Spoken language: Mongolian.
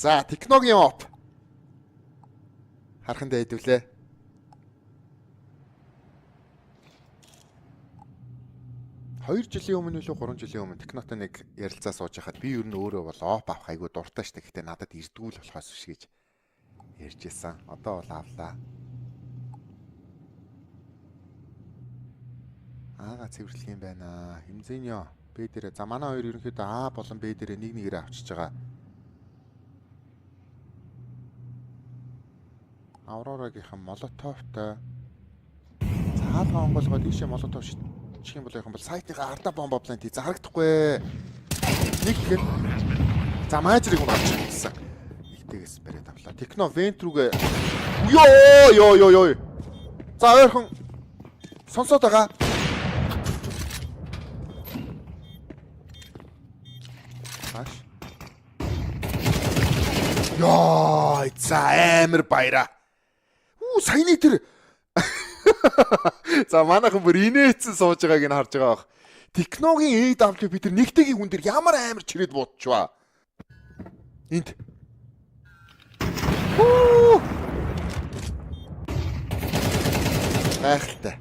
За, Техногийн AWP. Хараханд хэдвүлээ. 2 жилийн өмнө үлээ, 3 жилийн өмнө Технотой нэг ярилцаа сууж байхад би ер нь өөрөө бол AWP авах айгуу дуртай штэ. Гэхдээ надад ирдгүүл болохоос биш гэж ярьж исэн. Одоо бол авлаа. Аага цэвэрлэх юм байна. Хэмзэнё. Б дээрээ. За, манай хоёр ерөнхийдөө А болон Б дээрээ нэг нэгээрээ авчиж байгаа. Аврорагийнхан молотовтой. Цаалгаа онгоолгоо тийшээ молотов шидчих юм бол яах юм бол сайтынхаа ардаа бомба plant за харагдахгүй. Нэг тэгэхээр за маажрыг хүн авчих гэсэн. Нэгтэйгээс бариад авлаа. Техно vent рүүгээ ёо ёо ёо ёо. За, ойрхон сонсоод байгаа. Хааш. Йоо, за амар баяра. Үү, саяны тэр. За, манайхан бүр инээцэн сууж байгааг нь харж байгаа бах. Техногийн AWP тэр нэгтэйгийн хүн дээр ямар амар чирээд буудчихваа. Энд. Хүү. Гайхалтай.